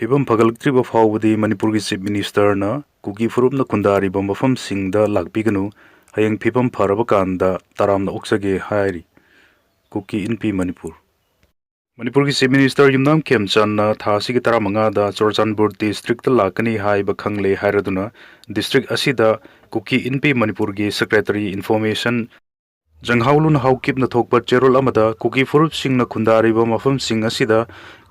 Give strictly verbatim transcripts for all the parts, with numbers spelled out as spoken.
ꯐꯤꯕꯝ ꯐꯒꯠꯂꯛꯇ꯭ꯔꯤꯕ ꯐꯥꯎꯕꯗꯤ ꯃꯅꯤꯄꯨꯔꯒꯤ Chief Ministerꯅ ꯀꯨꯀꯤ ꯐꯨꯔꯨꯞꯅ ꯈꯨꯟꯗꯥꯔꯤꯕ ꯃꯐꯝꯁꯤꯡꯗ ꯂꯥꯛꯄꯤꯒꯅꯨ, ꯍꯌꯦꯡ ꯐꯤꯕꯝ ꯐꯔꯕ ꯀꯥꯟꯗ ꯇꯔꯥꯝꯅ ꯑꯣꯛꯆꯒꯦ ꯍꯥꯏꯔꯤ ꯀꯨꯀꯤ ꯏꯟꯄꯤ ꯃꯅꯤꯄꯨꯔ꯫ ꯃꯅꯤꯄꯨꯔꯒꯤ Chief Minister ꯌꯨꯝꯅꯥꯝ ꯈꯦꯝꯆꯥꯟꯅ ꯊꯥ ꯑꯁꯤꯒꯤ ꯇꯔꯥꯃꯉꯥꯗ ꯆꯨꯔꯆꯥꯟꯄꯨꯔ districtꯇ ꯂꯥꯛꯀꯅꯤ ꯍꯥꯏꯕ ꯈꯪꯂꯦ ꯍꯥꯏꯔꯗꯨꯅ district ꯑꯁꯤꯗ ꯀꯨꯀꯤ ꯏꯟꯄꯤ ꯃꯅꯤꯄꯨꯔꯒꯤ Secretary Information ꯖꯪꯍꯥꯎꯂꯨꯟ ꯍꯥꯎꯀꯤꯞꯅ ꯊꯣꯛꯄ ꯆꯦꯔꯣꯜ ꯑꯃꯗ ꯀꯨꯀꯤ ꯐꯨꯔꯨꯞꯁꯤꯡꯅ ꯈꯨꯟꯗꯥꯔꯤꯕ ꯃꯐꯝꯁꯤꯡ ꯑꯁꯤꯗ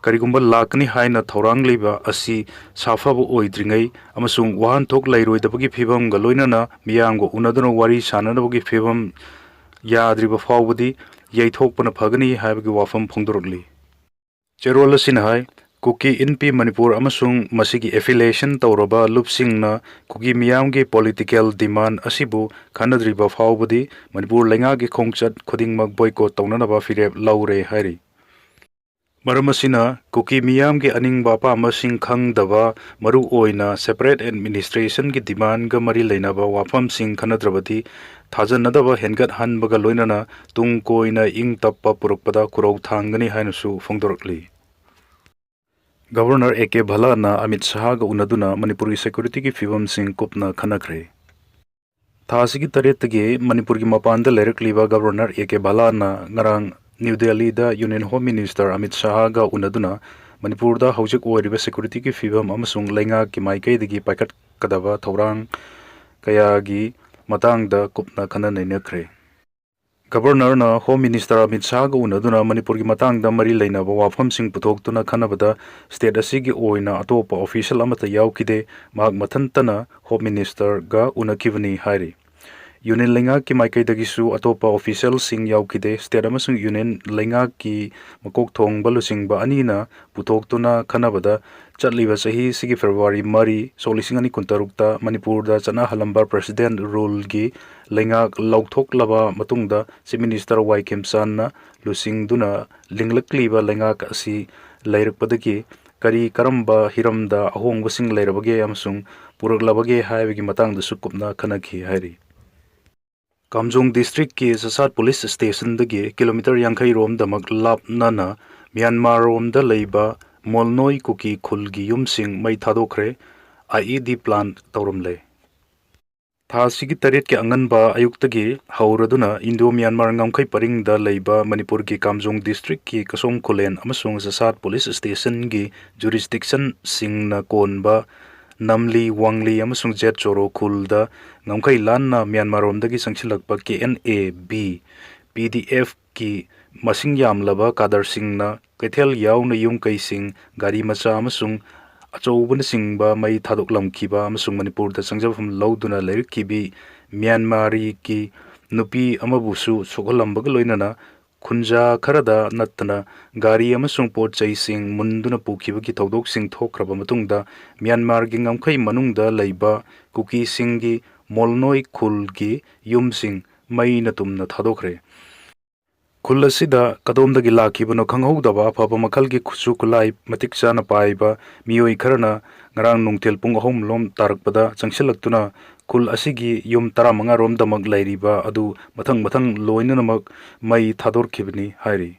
ꯀꯔꯤꯒꯨꯝꯕ ꯂꯥꯛꯀꯅꯤ ꯍꯥꯏꯅ ꯊꯧꯔꯥꯡ ꯂꯩꯕ ꯑꯁꯤ ꯁꯥꯐꯕ ꯑꯣꯏꯗ꯭ꯔꯤꯉꯩ ꯑꯃꯁꯨꯡ ꯋꯥꯍꯟꯊꯣꯛ ꯂꯩꯔꯣꯏꯗꯕꯒꯤ ꯐꯤꯕꯝꯒ ꯂꯣꯏꯅꯅ ꯃꯤꯌꯥꯝꯒ ꯎꯅꯗꯨꯅ ꯋꯥꯔꯤ ꯁꯥꯅꯅꯕꯒꯤ ꯐꯤꯕꯝ ꯌꯥꯗ꯭ꯔꯤꯕ ꯐꯥꯎꯕꯗꯤ ꯌꯩꯊꯣꯛꯄꯅ ꯐꯒꯅꯤ ꯍꯥꯏꯕꯒꯤ ꯋꯥꯐꯝ ꯐꯣꯡꯗꯣꯔꯛꯂꯤ꯫ ꯆꯦꯔꯣꯜ ꯑꯁꯤꯅ ꯍꯥꯏ, ꯀꯨꯀꯤ ꯏꯟꯄꯤ ꯃꯅꯤꯄꯨꯔ ꯑꯃꯁꯨꯡ ꯃꯁꯤꯒꯤ affiliation ꯇꯧꯔꯕ ꯂꯨꯞꯁꯤꯡꯅ ꯀꯨꯀꯤ ꯃꯤꯌꯥꯝꯒꯤ political demand ꯑꯁꯤꯕꯨ ꯈꯟꯅꯗ꯭ꯔꯤꯕ ꯐꯥꯎꯕꯗꯤ ꯃꯅꯤꯄꯨꯔ ꯂꯩꯉꯥꯛꯀꯤ ꯈꯣꯡꯆꯠ ꯈꯨꯗꯤꯡꯃꯛ boycott ꯇꯧꯅꯅꯕ ꯐꯤꯔꯦꯞ ꯂꯧꯔꯦ ꯍꯥꯏꯔꯤ꯫ ꯃꯔꯝ ꯑꯁꯤꯅ ꯀꯨꯀꯤ ꯃꯤꯌꯥꯝꯒꯤ ꯑꯅꯤꯡꯕ ꯑꯄꯥꯝꯕꯁꯤꯡ ꯈꯪꯗꯕ, ꯃꯔꯨ ꯑꯣꯏꯅ separate administrationꯒꯤ demandꯒ ꯃꯔꯤ ꯂꯩꯅꯕ ꯋꯥꯐꯝꯁꯤꯡ ꯈꯟꯅꯗ꯭ꯔꯕꯗꯤ ꯊꯥꯖꯅꯗꯕ ꯍꯦꯟꯒꯠꯍꯟꯕꯒ ꯂꯣꯏꯅꯅ ꯇꯨꯡ ꯀꯣꯏꯅ ꯏꯪ ꯇꯞꯄ ꯄꯨꯔꯛꯄꯗ ꯈꯨꯔꯧ ꯊꯥꯡꯒꯅꯤ ꯍꯥꯏꯅꯁꯨ ꯐꯣꯡꯗꯣꯔꯛꯂꯤ꯫ Governor A K ꯚꯜꯂꯥꯅ ꯑꯃꯤꯠ ꯁꯍꯥꯒ ꯎꯅꯗꯨꯅ ꯃꯅꯤꯄꯨꯔꯒꯤ securityꯒꯤ ꯐꯤꯕꯝꯁꯤꯡ ꯀꯨꯞꯅ ꯈꯟꯅꯈ꯭ꯔꯦ꯫ ꯊꯥ ꯑꯁꯤꯒꯤ ꯇꯔꯦꯠꯇꯒꯤ ꯃꯅꯤꯄꯨꯔꯒꯤ ꯃꯄꯥꯟꯗ ꯂꯩꯔꯛꯂꯤꯕ Governor A K ꯚꯜꯂꯥꯅ ꯉꯔꯥꯡ ꯅ꯭ꯌꯨ ꯗꯦꯜꯂꯤꯗ Union Home Minister ꯑꯃꯤꯠ ꯁꯍꯥꯒ ꯎꯅꯗꯨꯅ ꯃꯅꯤꯄꯨꯔꯗ ꯍꯧꯖꯤꯛ ꯑꯣꯏꯔꯤꯕ securityꯒꯤ ꯐꯤꯕꯝ ꯑꯃꯁꯨꯡ ꯂꯩꯉꯥꯛꯀꯤ ꯃꯥꯏꯀꯩꯗꯒꯤ ꯄꯥꯏꯈꯠꯀꯗꯕ ꯊꯧꯔꯥꯡ ꯀꯌꯥꯒꯤ ꯃꯇꯥꯡꯗ ꯀꯨꯞꯅ ꯈꯟꯅ ꯅꯩꯅꯈ꯭ꯔꯦ꯫ Governorꯅ Home Minister ꯑꯃꯤꯠ ꯁꯍꯥꯒ ꯎꯅꯗꯨꯅ ꯃꯅꯤꯄꯨꯔꯒꯤ ꯃꯇꯥꯡꯗ ꯃꯔꯤ ꯂꯩꯅꯕ ꯋꯥꯐꯝꯁꯤꯡ ꯄꯨꯊꯣꯛꯇꯨꯅ ꯈꯟꯅꯕꯗ state ꯑꯁꯤꯒꯤ ꯑꯣꯏꯅ ꯑꯇꯣꯞꯄ official ꯑꯃꯠꯇ ꯌꯥꯎꯈꯤꯗꯦ꯫ ꯃꯍꯥꯛ ꯃꯊꯟꯇꯅ Home Ministerꯒ ꯎꯅꯈꯤꯕꯅꯤ ꯍꯥꯏꯔꯤ꯫ Union ꯂꯩꯉꯥꯛꯀꯤ ꯃꯥꯏꯀꯩꯗꯒꯤꯁꯨ ꯑꯇꯣꯞꯄ officialꯁꯤꯡ ꯌꯥꯎꯈꯤꯗꯦ꯫ State ꯑꯃꯁꯨꯡ Union ꯂꯩꯉꯥꯛꯀꯤ ꯃꯀꯣꯛ ꯊꯣꯡꯕ ꯂꯨꯆꯤꯡꯕ ꯑꯅꯤꯅ ꯄꯨꯊꯣꯛꯇꯨꯅ ꯈꯟꯅꯕꯗ ꯆꯠꯂꯤꯕ ꯆꯍꯤꯁꯤꯒꯤ February ꯃꯔꯤ, ꯁꯣꯛ ꯂꯤꯁꯤꯡ ꯑꯅꯤ ꯀꯨꯟꯇꯔꯨꯛꯇ ꯃꯅꯤꯄꯨꯔꯗ ꯆꯠꯅꯍꯜꯂꯝꯕ President Ruleꯒꯤ ꯂꯩꯉꯥꯛ ꯂꯧꯊꯣꯛꯂꯕ ꯃꯇꯨꯡꯗ Chief Minister ꯋꯥꯏ ꯈꯦꯝꯆꯥꯟꯅ ꯂꯨꯆꯤꯡꯗꯨꯅ ꯂꯤꯡꯂꯛꯂꯤꯕ ꯂꯩꯉꯥꯛ ꯑꯁꯤ ꯂꯩꯔꯛꯄꯗꯒꯤ ꯀꯔꯤ ꯀꯔꯝꯕ ꯍꯤꯔꯝꯗ ꯑꯍꯣꯡꯕꯁꯤꯡ ꯂꯩꯔꯕꯒꯦ ꯑꯃꯁꯨꯡ ꯄꯨꯔꯛꯂꯕꯒꯦ ꯍꯥꯏꯕꯒꯤ ꯃꯇꯥꯡꯗꯁꯨ ꯀꯨꯞꯅ ꯈꯟꯅꯈꯤ ꯍꯥꯏꯔꯤ꯫ ꯀꯥꯝꯖꯣꯡ districtꯀꯤ ꯆꯆꯥꯠ police stationꯗꯒꯤ kilometre ꯌꯥꯡꯈꯩ ꯔꯣꯝꯗꯃꯛ ꯂꯥꯞꯅꯅ ꯃ꯭ꯌꯥꯟꯃꯥꯔ ꯔꯣꯝꯗ ꯂꯩꯕ ꯃꯣꯜꯅꯣꯏ ꯀꯨꯀꯤ ꯈꯨꯜꯒꯤ ꯌꯨꯝꯁꯤꯡ ꯃꯩ ꯊꯥꯗꯣꯛꯈ꯭ꯔꯦ꯫ ꯑꯥꯏ ꯏ ꯗꯤ ꯄ꯭ꯂꯥꯟ ꯇꯧꯔꯝꯂꯦ꯫ ꯊꯥ ꯑꯁꯤꯒꯤ ꯇꯔꯦꯠꯀꯤ ꯑꯉꯟꯕ ꯑꯌꯨꯛꯇꯒꯤ ꯍꯧꯔꯗꯨꯅ ꯏꯟꯗꯣ ꯃ꯭ꯌꯥꯟꯃꯥꯔ ꯉꯝꯈꯩ ꯄꯔꯤꯡꯗ ꯂꯩꯕ ꯃꯅꯤꯄꯨꯔꯒꯤ ꯀꯥꯝꯖꯣꯡ ꯗꯤꯁꯇ꯭ꯔꯤꯛꯀꯤ ꯀꯁꯣꯝ ꯈꯨꯂꯦꯟ ꯑꯃꯁꯨꯡ ꯆꯁꯥꯠ ꯄꯨꯂꯤꯁ ꯁ꯭ꯇꯦꯁꯟꯒꯤ ꯖꯨꯔꯤꯁꯗꯤꯛꯁꯟꯁꯤꯡꯅ ꯀꯣꯟꯕ ꯅꯝꯂꯤ, ꯋꯥꯡꯂꯤ ꯑꯃꯁꯨꯡ ꯖꯦꯠ ꯆꯣꯔꯣ ꯈꯨꯜꯗ ꯉꯝꯈꯩ ꯂꯥꯟꯅ ꯃ꯭ꯌꯥꯟꯃꯥꯔꯔꯣꯝꯗꯒꯤ ꯆꯪꯁꯤꯜꯂꯛꯄ ꯀꯦ ꯑꯦꯟ ꯑꯦ ꯕꯤ, ꯄꯤ ꯗꯤ ꯑꯦꯐꯀꯤ ꯃꯁꯤꯡ ꯌꯥꯝꯂꯕ ꯀꯥꯗꯔꯁꯤꯡꯅ ꯀꯩꯊꯦꯜ ꯌꯥꯎꯅ ꯌꯨꯝ ꯀꯩꯁꯤꯡ, ꯒꯥꯔꯤ ꯃꯆꯥ ꯑꯃꯁꯨꯡ ꯑꯆꯧꯕꯅꯆꯤꯡꯕ ꯃꯩ ꯊꯥꯗꯣꯛꯂꯝꯈꯤꯕ ꯑꯃꯁꯨꯡ ꯃꯅꯤꯄꯨꯔꯗ ꯆꯪꯖꯐꯝ ꯂꯧꯗꯨꯅ ꯂꯩꯔꯛꯈꯤꯕꯤ ꯃ꯭ꯌꯥꯟꯃꯥꯔꯤꯒꯤ ꯅꯨꯄꯤ ꯑꯃꯕꯨꯁꯨ ꯁꯣꯛꯍꯜꯂꯝꯕꯒ ꯂꯣꯏꯅꯅ ꯈꯨꯟꯖꯥ ꯈꯔꯗ ꯅꯠꯇꯅ ꯒꯥꯔꯤ ꯑꯃꯁꯨꯡ ꯄꯣꯠ ꯆꯩꯁꯤꯡ ꯃꯨꯟꯗꯨꯅ ꯄꯨꯈꯤꯕꯒꯤ ꯊꯧꯗꯣꯛꯁꯤꯡ ꯊꯣꯛꯈ꯭ꯔꯕ ꯃꯇꯨꯡꯗ ꯃ꯭ꯌꯥꯟꯃꯥꯔꯒꯤ ꯉꯝꯈꯩ ꯃꯅꯨꯡꯗ ꯂꯩꯕ ꯀꯨꯀꯤꯁꯤꯡꯒꯤ ꯃꯣꯜꯅꯣꯏ ꯈꯨꯜꯒꯤ ꯌꯨꯝꯁꯤꯡ ꯃꯩꯅ ꯇꯨꯝꯅ ꯊꯥꯗꯣꯛꯈ꯭ꯔꯦ꯫ ꯈꯨꯜ ꯑꯁꯤꯗ ꯀꯗꯣꯝꯗꯒꯤ ꯂꯥꯛꯈꯤꯕꯅꯣ ꯈꯪꯍꯧꯗꯕ ꯑꯐꯕ ꯃꯈꯜꯒꯤ ꯈꯨꯠꯁꯨ ꯈꯨꯠꯂꯥꯏ ꯃꯇꯤꯛ ꯆꯥꯅ ꯄꯥꯏꯕ ꯃꯤꯑꯣꯏ ꯈꯔꯅ ꯉꯔꯥꯡ ꯅꯨꯡꯊꯤꯜ ꯄꯨꯡ ꯑꯍꯨꯝ ꯂꯣꯝ ꯇꯥꯔꯛꯄꯗ ꯆꯪꯁꯤꯜꯂꯛꯇꯨꯅ ꯈꯨꯜ ꯑꯁꯤꯒꯤ ꯌꯨꯝ ꯇꯔꯥꯃꯉꯥ ꯔꯣꯝꯗꯃꯛ ꯂꯩꯔꯤꯕ ꯑꯗꯨ ꯃꯊꯪ ꯃꯊꯪ ꯂꯣꯏꯅꯃꯛ ꯃꯩ ꯊꯥꯗꯣꯛꯈꯤꯕꯅꯤ ꯍꯥꯏꯔꯤ꯫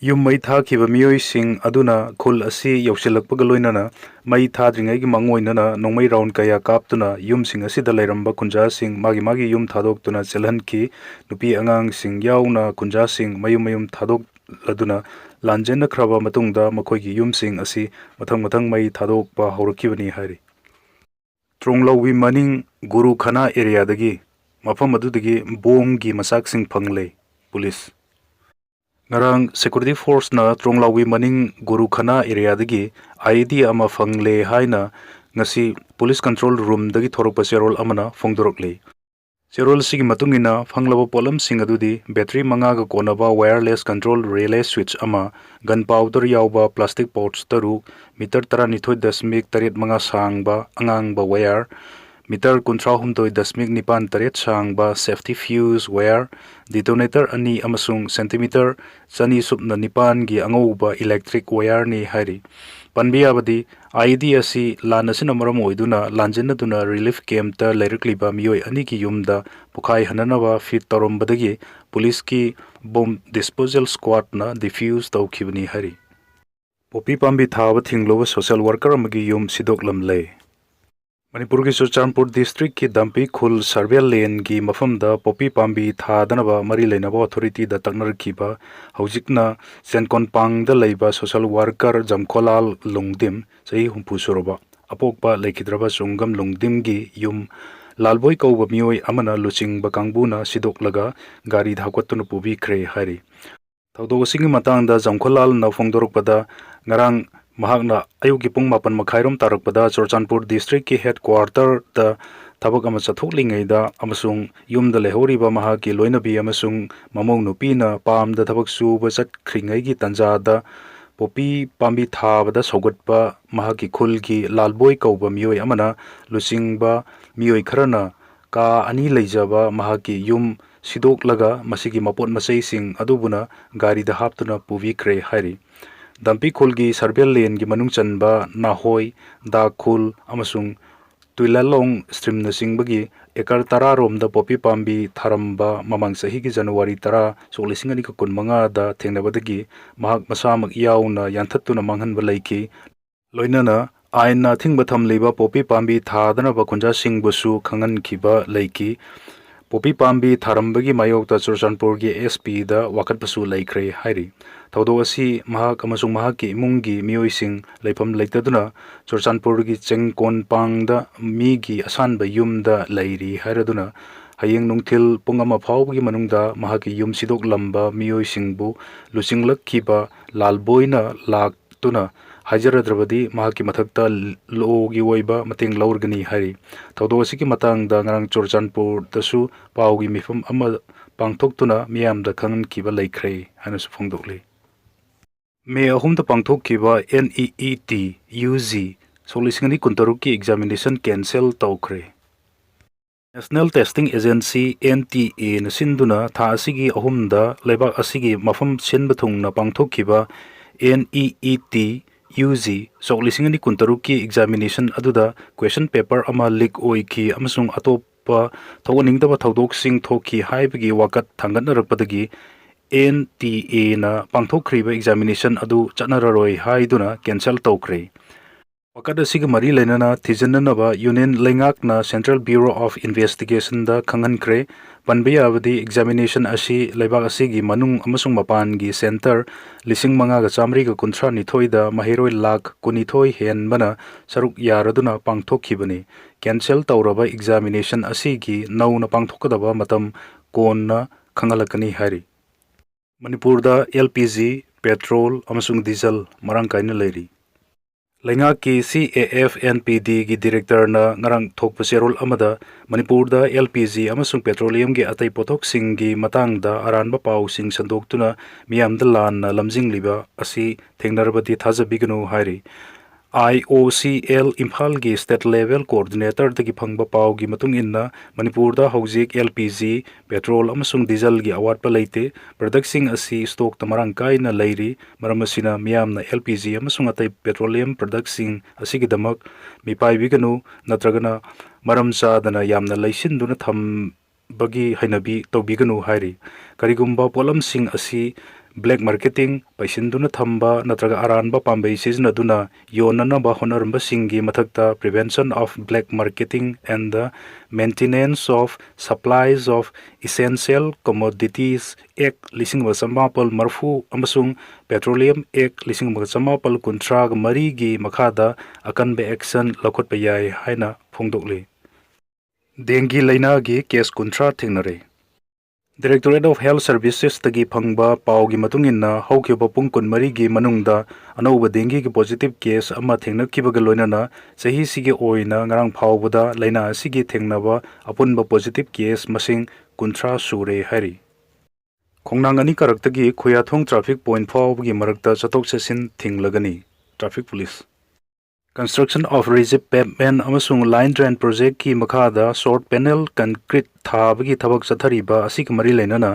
ꯌꯨꯝ ꯃꯩ ꯊꯥꯈꯤꯕ ꯃꯤꯑꯣꯏꯁꯤꯡ ꯑꯗꯨꯅ ꯈꯨꯜ ꯑꯁꯤ ꯌꯧꯁꯤꯜꯂꯛꯄꯒ ꯂꯣꯏꯅꯅ ꯃꯩ ꯊꯥꯗ꯭ꯔꯤꯉꯩꯒꯤ ꯃꯥꯡꯑꯣꯏꯅꯅ ꯅꯣꯡꯃꯩ ꯔꯥꯎꯟ ꯀꯌꯥ ꯀꯥꯞꯇꯨꯅ ꯌꯨꯝꯁꯤꯡ ꯑꯁꯤꯗ ꯂꯩꯔꯝꯕ ꯈꯨꯟꯖꯥꯁꯤꯡ ꯃꯥꯒꯤ ꯃꯥꯒꯤ ꯌꯨꯝ ꯊꯥꯗꯣꯛꯇꯨꯅ ꯆꯦꯜꯍꯟꯈꯤ꯫ ꯅꯨꯄꯤ ꯑꯉꯥꯡꯁꯤꯡ ꯌꯥꯎꯅ ꯈꯨꯟꯖꯥꯁꯤꯡ ꯃꯌꯨꯝ ꯃꯌꯨꯝ ꯊꯥꯗꯣꯛꯂꯗꯨꯅ ꯂꯥꯟꯖꯦꯟꯅꯈ꯭ꯔꯕ ꯃꯇꯨꯡꯗ ꯃꯈꯣꯏꯒꯤ ꯌꯨꯝꯁꯤꯡ ꯑꯁꯤ ꯃꯊꯪ ꯃꯊꯪ ꯃꯩ ꯊꯥꯗꯣꯛꯄ ꯍꯧꯔꯛꯈꯤꯕꯅꯤ ꯍꯥꯏꯔꯤ꯫ ꯇ꯭ꯔꯣꯡꯂꯥꯎꯕꯤ ꯃꯅꯤꯡ ꯒꯨꯔꯨ ꯈꯅꯥ ꯑꯦꯔꯤꯌꯥꯗꯒꯤ, ꯃꯐꯝ ꯑꯗꯨꯗꯒꯤ ꯕꯣꯝꯒꯤ ꯃꯆꯥꯛꯁꯤꯡ ꯐꯪꯂꯦ, ꯄꯨꯂꯤꯁ꯫ ꯉꯔꯥꯡ ꯁꯦꯀ꯭ꯌꯨꯔꯤꯇꯤ ꯐꯣꯔꯁꯅ ꯇ꯭ꯔꯣꯡꯂꯥꯎꯕꯤ ꯃꯅꯤꯡ ꯒꯨꯔꯨ ꯈꯅꯥ ꯑꯦꯔꯤꯌꯥꯗꯒꯤ ꯑꯥꯏ ꯏ ꯗꯤ ꯑꯃ ꯐꯪꯂꯦ ꯍꯥꯏꯅ ꯉꯁꯤ ꯄꯨꯂꯤꯁ ꯀꯟꯇ꯭ꯔꯣꯜ ꯔꯨꯝꯗꯒꯤ ꯊꯣꯔꯛꯄ ꯆꯦꯔꯣꯜ ꯑꯃꯅ ꯐꯣꯡꯗꯣꯔꯛꯂꯤ꯫ ꯆꯦꯔꯣꯜꯁꯤꯒꯤ ꯃꯇꯨꯡ ꯏꯟꯅ ꯐꯪꯂꯕ ꯄꯣꯠꯂꯝꯁꯤꯡ ꯑꯗꯨꯗꯤ ꯕꯦꯇ꯭ꯔꯤ ꯃꯉꯥꯒ ꯀꯣꯟꯅꯕ wireless control relay switch ꯑꯃ, ꯒꯟ ꯄꯥꯎꯗꯔ ꯌꯥꯎꯕ ꯄ꯭ꯂꯥꯁꯇꯤꯛ ꯄꯥꯎꯆ ꯇꯔꯨꯛ, ꯃꯤꯇꯔ ꯇꯔꯥꯅꯤꯊꯣꯏ ꯗꯁꯃꯤꯛ ꯇꯔꯦꯠ ꯃꯉꯥ ꯁꯥꯡꯕ ꯑꯉꯥꯡꯕ ꯋꯥꯌꯔ, ꯃꯤꯇꯔ ꯀꯨꯟꯊ꯭ꯔꯥꯍꯨꯝꯗꯣꯏ ꯗꯁꯃꯤꯛ ꯅꯤꯄꯥꯟ ꯇꯔꯦꯠ ꯁꯥꯡꯕ safety fuse wire, detonator ꯑꯅꯤ ꯑꯃꯁꯨꯡ ꯁꯦꯟꯇꯤꯃꯤꯇꯔ ꯆꯅꯤ ꯁꯨꯞꯅ ꯅꯤꯄꯥꯟꯒꯤ ꯑꯉꯧꯕ electric wireꯅꯤ ꯍꯥꯏꯔꯤ꯫ ꯄꯟꯕ ꯌꯥꯕꯗꯤ, ꯑꯥꯏ ꯏ ꯗꯤ ꯑꯁꯤ ꯂꯥꯟ ꯑꯁꯤꯅ ꯃꯔꯝ ꯑꯣꯏꯗꯨꯅ ꯂꯥꯟꯖꯦꯟꯅꯗꯨꯅ relief campꯇ ꯂꯩꯔꯛꯂꯤꯕ ꯃꯤꯑꯣꯏ ꯑꯅꯤꯒꯤ ꯌꯨꯝꯗ ꯄꯣꯈꯥꯏꯍꯟꯅꯅꯕ ꯐꯤꯠ ꯇꯧꯔꯝꯕꯗꯒꯤ ꯄꯨꯂꯤꯁꯀꯤ bomb disposal squadꯅ defuse ꯇꯧꯈꯤꯕꯅꯤ ꯍꯥꯏꯔꯤ꯫ ꯄꯣꯄꯤ ꯄꯥꯝꯕꯤ ꯊꯥꯕ ꯊꯤꯡꯂꯨꯕ social worker ꯑꯃꯒꯤ ꯌꯨꯝ ꯁꯤꯗꯣꯛꯂꯝꯂꯦ꯫ ꯃꯅꯤꯄꯨꯔꯒꯤ ꯆꯨꯔꯆꯥꯟꯄꯨꯔ districtꯀꯤ ꯗꯥꯝꯄꯤ ꯈꯨꯜ ꯁꯔꯕꯦꯜ ꯂꯦꯟꯒꯤ ꯃꯐꯝꯗ ꯄꯣꯄꯤ ꯄꯥꯝꯕꯤ ꯊꯥꯗꯅꯕ ꯃꯔꯤ ꯂꯩꯅꯕ authorityꯗ ꯇꯛꯅꯔꯛꯈꯤꯕ, ꯍꯧꯖꯤꯛꯅ ꯆꯦꯟꯀꯣꯟꯄꯥꯡꯗ ꯂꯩꯕ social worker ꯖꯝꯈꯣꯂꯥꯜ ꯂꯨꯡꯗꯤꯝ, ꯆꯍꯤ ꯍꯨꯝꯐꯨ ꯁꯨꯔꯕ, ꯑꯄꯣꯛꯄ ꯂꯩꯈꯤꯗ꯭ꯔꯕ ꯆꯣꯡꯒꯝ ꯂꯨꯡꯗꯤꯝꯒꯤ ꯌꯨꯝ ꯂꯥꯜꯕꯣꯏ ꯀꯧꯕ ꯃꯤꯑꯣꯏ ꯑꯃꯅ ꯂꯨꯆꯤꯡꯕ ꯀꯥꯡꯕꯨꯅ ꯁꯤꯗꯣꯛꯂꯒ ꯒꯥꯔꯤꯗ ꯍꯥꯞꯀꯠꯇꯨꯅ ꯄꯨꯕꯤꯈ꯭ꯔꯦ ꯍꯥꯏꯔꯤ꯫ ꯊꯧꯗꯣꯛ ꯑꯁꯤꯒꯤ ꯃꯇꯥꯡꯗ ꯖꯝꯈꯣꯂꯥꯜꯅ ꯐꯣꯡꯗꯣꯔꯛꯄꯗ, ꯉꯔꯥꯡ ꯃꯍꯥꯛꯅ ꯑꯌꯨꯛꯀꯤ ꯄꯨꯡ ꯃꯥꯄꯟ ꯃꯈꯥꯏꯔꯣꯝ ꯇꯥꯔꯛꯄꯗ ꯆꯨꯔꯆꯥꯟꯄꯨꯔ districtꯀꯤ headquarterꯗ ꯊꯕꯛ ꯑꯃ ꯆꯠꯊꯣꯛꯂꯤꯉꯩꯗ ꯑꯃꯁꯨꯡ ꯌꯨꯝꯗ ꯂꯩꯍꯧꯔꯤꯕ ꯃꯍꯥꯛꯀꯤ ꯂꯣꯏꯅꯕꯤ ꯑꯃꯁꯨꯡ ꯃꯃꯧ ꯅꯨꯄꯤꯅ ꯄꯥꯝꯗ ꯊꯕꯛ ꯁꯨꯕ ꯆꯠꯈ꯭ꯔꯤꯉꯩꯒꯤ ꯇꯥꯟꯖꯥꯗ ꯄꯣꯄꯤ ꯄꯥꯝꯕꯤ ꯊꯥꯕꯗ ꯁꯧꯒꯠꯄ ꯃꯍꯥꯛꯀꯤ ꯈꯨꯜꯒꯤ ꯂꯥꯜꯕꯣꯏ ꯀꯧꯕ ꯃꯤꯑꯣꯏ ꯑꯃꯅ ꯂꯨꯆꯤꯡꯕ ꯃꯤꯑꯣꯏ ꯈꯔꯅ ꯀꯥ ꯑꯅꯤ ꯂꯩꯖꯕ ꯃꯍꯥꯛꯀꯤ ꯌꯨꯝ ꯁꯤꯗꯣꯛꯂꯒ ꯃꯁꯤꯒꯤ ꯃꯄꯣꯠ ꯃꯆꯩꯁꯤꯡ ꯑꯗꯨꯕꯨꯅ ꯒꯥꯔꯤꯗ ꯍꯥꯞꯇꯨꯅ ꯄꯨꯕꯤꯈ꯭ꯔꯦ ꯍꯥꯏꯔꯤ꯫ ꯗꯥꯝꯄꯤ ꯈꯨꯜꯒꯤ ꯁꯔꯕꯦꯜ ꯂꯦꯟꯒꯤ ꯃꯅꯨꯡ ꯆꯟꯕ ꯅꯥꯍꯣꯏ, ꯗꯥꯈꯨꯜ ꯑꯃꯁꯨꯡ ꯇꯨꯏꯂꯥꯂꯣꯡ streamꯅꯆꯤꯡꯕꯒꯤ acre ꯇꯔꯥ ꯔꯣꯝꯗ ꯄꯣꯄꯤ ꯄꯥꯝꯕꯤ ꯊꯥꯔꯝꯕ ꯃꯃꯥꯡ ꯆꯍꯤꯒꯤ ꯖꯅꯋꯥꯔꯤ ꯇꯔꯥ, ꯁꯣꯛ ꯂꯤꯁꯤꯡ ꯑꯅꯤꯒ ꯀꯨꯟꯃꯉꯥꯗ ꯊꯦꯡꯅꯕꯗꯒꯤ ꯃꯍꯥꯛ ꯃꯁꯥꯃꯛ ꯌꯥꯎꯅ ꯌꯥꯟꯊꯠꯇꯨꯅ ꯃꯥꯡꯍꯟꯕ ꯂꯩꯈꯤ꯫ ꯂꯣꯏꯅꯅ ꯑꯥꯏꯟꯅ ꯑꯊꯤꯡꯕ ꯊꯝꯂꯤꯕ ꯄꯣꯄꯤ ꯄꯥꯝꯕꯤ ꯊꯥꯗꯅꯕ ꯈꯣꯟꯖꯥꯁꯤꯡꯕꯨꯁꯨ ꯈꯪꯍꯟꯈꯤꯕ ꯂꯩꯈꯤ꯫ ꯄꯣꯄꯤ ꯄꯥꯝꯕꯤ ꯊꯥꯔꯝꯕꯒꯤ ꯃꯥꯌꯣꯛꯇ ꯆꯨꯔꯆꯥꯟꯄꯨꯔꯒꯤ SPꯗ ꯋꯥꯀꯠꯄꯁꯨ ꯂꯩꯈ꯭ꯔꯦ ꯍꯥꯏꯔꯤ꯫ ꯊꯧꯗꯣꯛ ꯑꯁꯤ ꯃꯍꯥꯛ ꯑꯃꯁꯨꯡ ꯃꯍꯥꯛꯀꯤ ꯏꯃꯨꯡꯒꯤ ꯃꯤꯑꯣꯏꯁꯤꯡ ꯂꯩꯐꯝ ꯂꯩꯇꯗꯨꯅ ꯆꯨꯔꯆꯥꯟꯄꯨꯔꯒꯤ ꯆꯦꯡꯀꯣꯟꯄꯥꯡꯗ ꯃꯤꯒꯤ ꯑꯁꯥꯟꯕ ꯌꯨꯝꯗ ꯂꯩꯔꯤ ꯍꯥꯏꯔꯗꯨꯅ, ꯍꯌꯦꯡ ꯅꯨꯡꯊꯤꯜ ꯄꯨꯡ ꯑꯃ ꯐꯥꯎꯕꯒꯤ ꯃꯅꯨꯡꯗ ꯃꯍꯥꯛꯀꯤ ꯌꯨꯝ ꯁꯤꯗꯣꯛꯂꯝꯕ ꯃꯤꯑꯣꯏꯁꯤꯡꯕꯨ ꯂꯨꯆꯤꯡꯂꯛꯈꯤꯕ ꯂꯥꯜꯕꯣꯏꯅ ꯂꯥꯛꯇꯨꯅ ꯍꯥꯏꯖꯔꯗ꯭ꯔꯕꯗꯤ ꯃꯍꯥꯛꯀꯤ ꯃꯊꯛꯇ ꯂꯣꯒꯤ ꯑꯣꯏꯕ ꯃꯇꯦꯡ ꯂꯧꯔꯒꯅꯤ ꯍꯥꯏꯔꯤ꯫ ꯊꯧꯗꯣꯛ ꯑꯁꯤꯒꯤ ꯃꯇꯥꯡꯗ ꯉꯔꯥꯡ ꯆꯨꯔꯆꯥꯟꯄꯨꯔꯗꯁꯨ ꯄꯥꯎꯒꯤ ꯃꯤꯐꯝ ꯑꯃ ꯄꯥꯡꯊꯣꯛꯇꯨꯅ ꯃꯤꯌꯥꯝꯗ ꯈꯪꯍꯟꯈꯤꯕ ꯂꯩꯈ꯭ꯔꯦ ꯍꯥꯏꯅꯁꯨ ꯐꯣꯡꯗꯣꯛꯂꯤ꯫ ꯃꯦ ꯑꯍꯨꯝꯗ ꯄꯥꯡꯊꯣꯛꯈꯤꯕ NEET UG ꯁꯣꯛ ꯂꯤꯁꯤꯡ ꯑꯅꯤ ꯀꯨꯟꯇꯔꯨꯛꯀꯤ examination cancel ꯇꯧꯈ꯭ꯔꯦ꯫ National Testing Agency, NTAꯅ ꯁꯤꯟꯗꯨꯅ ꯊꯥ ꯑꯁꯤꯒꯤ ꯑꯍꯨꯝꯗ ꯂꯩꯕꯥꯛ ꯑꯁꯤꯒꯤ ꯃꯐꯝ ꯁꯤꯟꯕ ꯊꯨꯡꯅ ꯄꯥꯡꯊꯣꯛꯈꯤꯕ NEET UG ꯁꯣꯛ ꯂꯤꯁꯤꯡ ꯑꯅꯤ ꯀꯨꯟꯇꯔꯨꯛꯀꯤ examination ꯑꯗꯨꯗ question paper ꯑꯃ leak ꯑꯣꯏꯈꯤ ꯑꯃꯁꯨꯡ ꯑꯇꯣꯞꯄ ꯊꯣꯛꯍꯟꯅꯤꯡꯗꯕ ꯊꯧꯗꯣꯛꯁꯤꯡ ꯊꯣꯛꯈꯤ ꯍꯥꯏꯕꯒꯤ ꯋꯥꯀꯠ ꯊꯥꯡꯒꯠꯅꯔꯛꯄꯗꯒꯤ ꯑꯦꯟ ꯇꯤ ꯑꯦꯅ ꯄꯥꯡꯊꯣꯛꯈ꯭ꯔꯤꯕ examination ꯑꯗꯨ ꯆꯠꯅꯔꯔꯣꯏ ꯍꯥꯏꯗꯨꯅ cancel ꯇꯧꯈ꯭ꯔꯦ꯫ ꯋꯥꯀꯠ ꯑꯁꯤꯒ ꯃꯔꯤ ꯂꯩꯅꯅ ꯊꯤꯖꯤꯟꯅꯅꯕ Union ꯂꯩꯉꯥꯛꯅ Central Bureau of Investigationꯗ ꯈꯪꯍꯟꯈ꯭ꯔꯦ꯫ ꯄꯟꯕ ꯌꯥꯕꯗꯤ examination ꯑꯁꯤ ꯂꯩꯕꯥꯛ ꯑꯁꯤꯒꯤ ꯃꯅꯨꯡ ꯑꯃꯁꯨꯡ ꯃꯄꯥꯟꯒꯤ centre ꯂꯤꯁꯤꯡ ꯃꯉꯥꯒ ꯆꯥꯃꯔꯤꯒ ꯀꯨꯟꯊ꯭ꯔꯥ ꯅꯤꯊꯣꯏꯗ ꯃꯍꯩꯔꯣꯏ ꯂꯥꯈ ꯀꯨꯟꯅꯤꯊꯣꯏ ꯍꯦꯟꯕꯅ ꯁꯔꯨꯛ ꯌꯥꯔꯗꯨꯅ ꯄꯥꯡꯊꯣꯛꯈꯤꯕꯅꯤ꯫ Cancel ꯇꯧꯔꯕ examination ꯑꯁꯤꯒꯤ ꯅꯧꯅ ꯄꯥꯡꯊꯣꯛꯀꯗꯕ ꯃꯇꯝ ꯀꯣꯟꯅ ꯈꯪꯍꯜꯂꯛꯀꯅꯤ ꯍꯥꯏꯔꯤ꯫ ꯃꯅꯤꯄꯨꯔꯗ ꯑꯦꯜ ꯄꯤ ꯖꯤ, petrol ꯑꯃꯁꯨꯡ diesel ꯃꯔꯥꯡ ꯀꯥꯏꯅ ꯂꯩꯔꯤ꯫ ꯂꯩꯉꯥꯛꯀꯤ C A F N P Dꯒꯤ directorꯅ ꯉꯔꯥꯡ ꯊꯣꯛꯄ ꯆꯦꯔꯣꯜ ꯑꯃꯗ ꯃꯅꯤꯄꯨꯔꯗ ꯑꯦꯜ ꯄꯤ ꯖꯤ ꯑꯃꯁꯨꯡ petroleumꯒꯤ ꯑꯇꯩ ꯄꯣꯠꯊꯣꯛꯁꯤꯡꯒꯤ ꯃꯇꯥꯡꯗ ꯑꯔꯥꯟꯕ ꯄꯥꯎꯁꯤꯡ ꯁꯟꯗꯣꯛꯇꯨꯅ ꯃꯤꯌꯥꯝꯗ ꯂꯥꯟꯅ ꯂꯝꯖꯤꯡꯂꯤꯕ ꯑꯁꯤ ꯊꯦꯡꯅꯔꯕꯗꯤ ꯊꯥꯖꯕꯤꯒꯅꯨ ꯍꯥꯏꯔꯤ꯫ I O C L ꯏꯝꯐꯥꯜꯒꯤ state level coordinatorꯗꯒꯤ ꯐꯪꯕ ꯄꯥꯎꯒꯤ ꯃꯇꯨꯡ ꯏꯟꯅ, ꯃꯅꯤꯄꯨꯔꯗ ꯍꯧꯖꯤꯛ L P G, petrol ꯑꯃꯁꯨꯡ dieselꯒꯤ ꯑꯋꯥꯠꯄ ꯂꯩꯇꯦ꯫ Productꯁꯤꯡ ꯑꯁꯤ stockꯇ ꯃꯔꯥꯡ ꯀꯥꯏꯅ ꯂꯩꯔꯤ꯫ ꯃꯔꯝ ꯑꯁꯤꯅ, ꯃꯤꯌꯥꯝꯅ L P G ꯑꯃꯁꯨꯡ ꯑꯇꯩ petroleum productꯁꯤꯡ ꯑꯁꯤꯒꯤꯗꯃꯛ ꯃꯤꯄꯥꯏꯕꯤꯒꯅꯨ, ꯅꯠꯇ꯭ꯔꯒꯅ ꯃꯔꯝ ꯆꯥꯗꯅ ꯌꯥꯝꯅ ꯂꯩꯁꯤꯟꯗꯨꯅ ꯊꯝꯕꯒꯤ ꯍꯩꯅꯕꯤ ꯇꯧꯕꯤꯒꯅꯨ ꯍꯥꯏꯔꯤ꯫ ꯀꯔꯤꯒꯨꯝꯕ ꯄꯣꯠꯂꯝꯁꯤꯡ ꯑꯁꯤ black marketing, ꯄꯩꯁꯤꯟꯗꯨꯅ ꯊꯝꯕ ꯅꯠꯇ꯭ꯔꯒ ꯑꯔꯥꯟꯕ ꯄꯥꯝꯕꯩ ꯁꯤꯖꯤꯟꯅꯗꯨꯅ ꯌꯣꯟꯅꯅꯕ ꯍꯣꯠꯅꯔꯝꯕꯁꯤꯡꯒꯤ ꯃꯊꯛꯇ Prevention of Black Marketing and the Maintenance of Supplies of Essential Commodities Act ꯂꯤꯁꯤꯡ ꯑꯃꯒ ꯆꯃꯥꯄꯜ ꯃꯔꯤꯐꯨ ꯑꯃꯁꯨꯡ Petroleum Act ꯂꯤꯁꯤꯡ ꯑꯃꯒ ꯆꯃꯥꯄꯜ ꯀꯨꯟꯊ꯭ꯔꯥꯒ ꯃꯔꯤꯒꯤ ꯃꯈꯥꯗ ꯑꯀꯟꯕ action ꯂꯧꯈꯠꯄ ꯌꯥꯏ ꯍꯥꯏꯅ ꯐꯣꯡꯗꯣꯛꯂꯤ꯫ Dengue ꯂꯩꯅꯥꯒꯤ case ꯀꯨꯟꯊ꯭ꯔꯥ ꯊꯦꯡꯅꯔꯦ꯫ Directorate of Health Servicesꯇꯒꯤ ꯐꯪꯕ ꯄꯥꯎꯒꯤ ꯃꯇꯨꯡ ꯏꯟꯅ, ꯍꯧꯈꯤꯕ ꯄꯨꯡ ꯀꯨꯟꯃꯔꯤꯒꯤ ꯃꯅꯨꯡꯗ ꯑꯅꯧꯕ dengueꯒꯤ positive case ꯑꯃ ꯊꯦꯡꯅꯈꯤꯕꯒ ꯂꯣꯏꯅꯅ ꯆꯍꯤꯁꯤꯒꯤ ꯑꯣꯏꯅ ꯉꯔꯥꯡ ꯐꯥꯎꯕꯗ ꯂꯥꯏꯅꯥ ꯑꯁꯤꯒꯤ ꯊꯦꯡꯅꯕ ꯑꯄꯨꯟꯕ positive case ꯃꯁꯤꯡ ꯀꯨꯟꯊ꯭ꯔꯥ ꯁꯨꯔꯦ ꯍꯥꯏꯔꯤ꯫ ꯈꯣꯡꯅꯥꯡ ꯑꯅꯤ ꯀꯥꯔꯛꯇꯒꯤ ꯈꯨꯌꯥꯊꯣꯡ traffic point ꯐꯥꯎꯕꯒꯤ ꯃꯔꯛꯇ ꯆꯠꯊꯣꯛ ꯆꯠꯁꯤꯟ ꯊꯤꯡꯂꯒꯅꯤ꯫ Traffic Police꯫ Construction of reserve pavement ꯑꯃꯁꯨꯡ line drain projectꯀꯤ ꯃꯈꯥꯗ short panel concrete ꯊꯥꯕꯒꯤ ꯊꯕꯛ ꯆꯠꯊꯔꯤꯕ ꯑꯁꯤꯒ ꯃꯔꯤ ꯂꯩꯅꯅ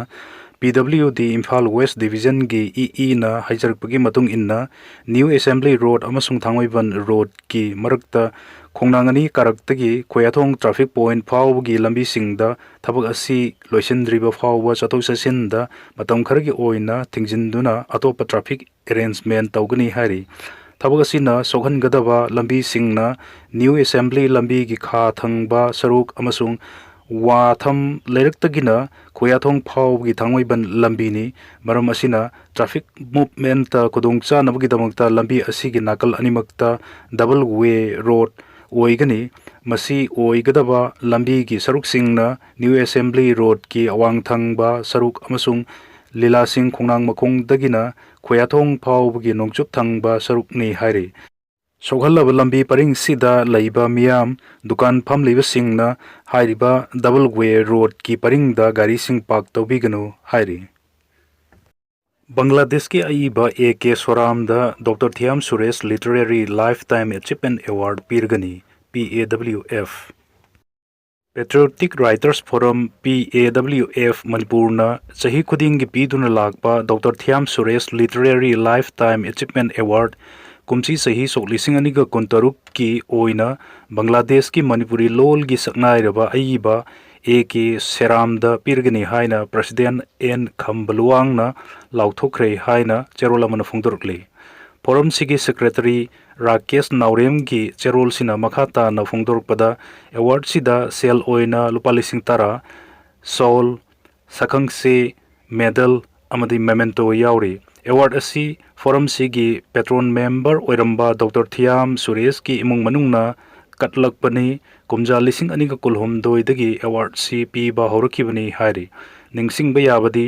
ꯄꯤ ꯗꯕ꯭ꯂꯤꯌꯨ ꯗꯤ ꯏꯝꯐꯥꯜ ꯋꯦꯁ ꯗꯤꯕꯤꯖꯟꯒꯤ ꯏ ꯏꯅ ꯍꯥꯏꯖꯔꯛꯄꯒꯤ ꯃꯇꯨꯡ ꯏꯟꯅ, ꯅ꯭ꯌꯨ ꯑꯦꯁꯦꯝꯕ꯭ꯂꯤ ꯔꯣꯗ ꯑꯃꯁꯨꯡ ꯊꯥꯡꯃꯩꯕꯟ ꯔꯣꯗꯀꯤ ꯃꯔꯛꯇ ꯈꯣꯡꯅꯥꯡ ꯑꯅꯤ ꯀꯥꯔꯛꯇꯒꯤ ꯈꯣꯌꯥꯊꯣꯡ ꯇ꯭ꯔꯥꯐꯤꯛ ꯄꯣꯏꯟꯠ ꯐꯥꯎꯕꯒꯤ ꯂꯝꯕꯤꯁꯤꯡꯗ ꯊꯕꯛ ꯑꯁꯤ ꯂꯣꯏꯁꯤꯟꯗ꯭ꯔꯤꯕ ꯐꯥꯎꯕ ꯆꯠꯊꯣꯛ ꯆꯠꯁꯤꯟꯗ ꯃꯇꯝ ꯈꯔꯒꯤ ꯑꯣꯏꯅ ꯊꯤꯡꯖꯤꯟꯗꯨꯅ ꯑꯇꯣꯞꯄ ꯇ꯭ꯔꯥꯐꯤꯛ ꯑꯦꯔꯦꯟꯖꯃꯦꯟꯠ ꯇꯧꯒꯅꯤ ꯍꯥꯏꯔꯤ꯫ ꯊꯕꯛ ꯑꯁꯤꯅ ꯁꯣꯛꯍꯟꯒꯗꯕ ꯂꯝꯕꯤꯁꯤꯡꯅ ꯅ꯭ꯌꯨ ꯑꯦꯁꯦꯝꯕ꯭ꯂꯤ ꯂꯝꯕꯤꯒꯤ ꯈꯥ ꯊꯪꯕ ꯁꯔꯨꯛ ꯑꯃꯁꯨꯡ ꯋꯥꯊꯝ ꯂꯩꯔꯛꯇꯒꯤꯅ ꯈꯣꯌꯥꯊꯣꯡ ꯐꯥꯎꯕꯒꯤ ꯊꯥꯡꯃꯩꯕꯟ ꯂꯝꯕꯤꯅꯤ꯫ ꯃꯔꯝ ꯑꯁꯤꯅ ꯇ꯭ꯔꯥꯐꯤꯛ ꯃꯨꯚꯃꯦꯟꯠꯇ ꯈꯨꯗꯣꯡꯆꯥꯅꯕꯒꯤꯗꯃꯛꯇ ꯂꯝꯕꯤ ꯑꯁꯤꯒꯤ ꯅꯥꯀꯜ ꯑꯅꯤꯃꯛꯇ ꯗꯕꯜ ꯋꯦ ꯔꯣꯗ ꯑꯣꯏꯒꯅꯤ꯫ ꯃꯁꯤ ꯑꯣꯏꯒꯗꯕ ꯂꯝꯕꯤꯒꯤ ꯁꯔꯨꯛꯁꯤꯡꯅ ꯅ꯭ꯌꯨ ꯑꯦꯁꯦꯝꯕ꯭ꯂꯤ ꯔꯣꯗꯀꯤ ꯑꯋꯥꯡ ꯊꯪꯕ ꯁꯔꯨꯛ ꯑꯃꯁꯨꯡ ꯂꯤꯂꯥꯁꯤꯡ ꯈꯣꯡꯅꯥꯡ ꯃꯈꯣꯡꯗꯒꯤꯅ ꯈꯣꯌꯥꯊꯣꯡ ꯐꯥꯎꯕꯒꯤ ꯅꯣꯡꯆꯨꯞ ꯊꯪꯕ ꯁꯔꯨꯛꯅꯤ ꯍꯥꯏꯔꯤ꯫ ꯁꯣꯛꯍꯜꯂꯕ ꯂꯝꯕꯤ ꯄꯔꯤꯡꯁꯤꯗ ꯂꯩꯕ ꯃꯤꯌꯥꯝ, ꯗꯨꯀꯥꯟ ꯐꯝꯂꯤꯕꯁꯤꯡꯅ ꯍꯥꯏꯔꯤꯕ ꯗꯕꯜ ꯋꯦ ꯔꯣꯗꯀꯤ ꯄꯔꯤꯡꯗ ꯒꯥꯔꯤꯁꯤꯡ ꯄꯥꯔꯛ ꯇꯧꯕꯤꯒꯅꯨ ꯍꯥꯏꯔꯤ꯫ ꯕꯪꯒ꯭ꯂꯥꯗꯦꯁꯀꯤ ꯑꯏꯕ ꯑꯦ ꯀꯦ ꯁꯣꯔꯥꯝꯗ doctor Thiyam Suresh literary life time achievement award ꯄꯤꯔꯒꯅꯤ, P A W F. Patriotic writers forum, P A W F, ꯃꯅꯤꯄꯨꯔꯅ ꯆꯍꯤ ꯈꯨꯗꯤꯡꯒꯤ ꯄꯤꯗꯨꯅ ꯂꯥꯛꯄ doctor Thiyam Suresh literary life time achievement award ꯀꯨꯝꯁꯤ ꯆꯍꯤ ꯁꯣꯛ ꯂꯤꯁꯤꯡ ꯑꯅꯤꯒ ꯀꯨꯟꯇꯔꯨꯛꯀꯤ ꯑꯣꯏꯅ ꯕꯪꯒ꯭ꯂꯥꯗꯦꯁꯀꯤ ꯃꯅꯤꯄꯨꯔꯤ ꯂꯣꯜꯒꯤ ꯁꯛꯅꯥꯏꯔꯕ ꯑꯏꯕ ꯑꯦ ꯀꯦ ꯁꯦꯔꯥꯝꯗ ꯄꯤꯔꯒꯅꯤ ꯍꯥꯏꯅ ꯄ꯭ꯔꯁꯤꯗꯦꯟꯠ ꯑꯦꯟ ꯈꯝꯕꯂꯨꯋꯥꯡꯅ ꯂꯥꯎꯊꯣꯛꯈ꯭ꯔꯦ ꯍꯥꯏꯅ ꯆꯦꯔꯣꯜ ꯑꯃꯅ ꯐꯣꯡꯗꯣꯔꯛꯂꯤ꯫ ꯐꯣꯔꯝꯁꯤꯒꯤ ꯁꯦꯀ꯭ꯔꯦꯇꯔꯤ ꯔꯥꯀꯦꯁ ꯅꯥꯎꯔꯦꯝꯒꯤ ꯆꯦꯔꯣꯜꯁꯤꯅ ꯃꯈꯥ ꯇꯥꯅ ꯐꯣꯡꯗꯣꯔꯛꯄꯗ, ꯑꯦꯋꯥꯔꯗꯁꯤꯗ ꯁꯦꯜ ꯑꯣꯏꯅ ꯂꯨꯄꯥ ꯂꯤꯁꯤꯡ ꯇꯔꯥ, ꯁꯣꯜ, ꯁꯛꯈꯪꯆꯦ, ꯃꯦꯗꯜ ꯑꯃꯗꯤ ꯃꯦꯃꯦꯟꯇꯣ ꯌꯥꯎꯔꯤ꯫ ꯑꯦꯋꯥꯔꯗ ꯑꯁꯤ ꯐꯣꯔꯝꯁꯤꯒꯤ ꯄꯦꯇ꯭ꯔꯣꯟ ꯃꯦꯝꯕꯔ ꯑꯣꯏꯔꯝꯕ ꯗꯣꯛꯇꯔ ꯊꯤꯌꯥꯝ ꯁꯨꯔꯦꯁꯀꯤ ꯏꯃꯨꯡ ꯃꯅꯨꯡꯅ ꯀꯠꯂꯛꯄꯅꯤ꯫ ꯀꯨꯝꯖꯥ ꯂꯤꯁꯤꯡ ꯑꯅꯤꯒ ꯀꯨꯟꯍꯨꯝꯗꯣꯏꯗꯒꯤ ꯑꯦꯋꯥꯔꯗꯁꯤ ꯄꯤꯕ ꯍꯧꯔꯛꯈꯤꯕꯅꯤ ꯍꯥꯏꯔꯤ꯫ ꯅꯤꯡꯁꯤꯡꯕ ꯌꯥꯕꯗꯤ,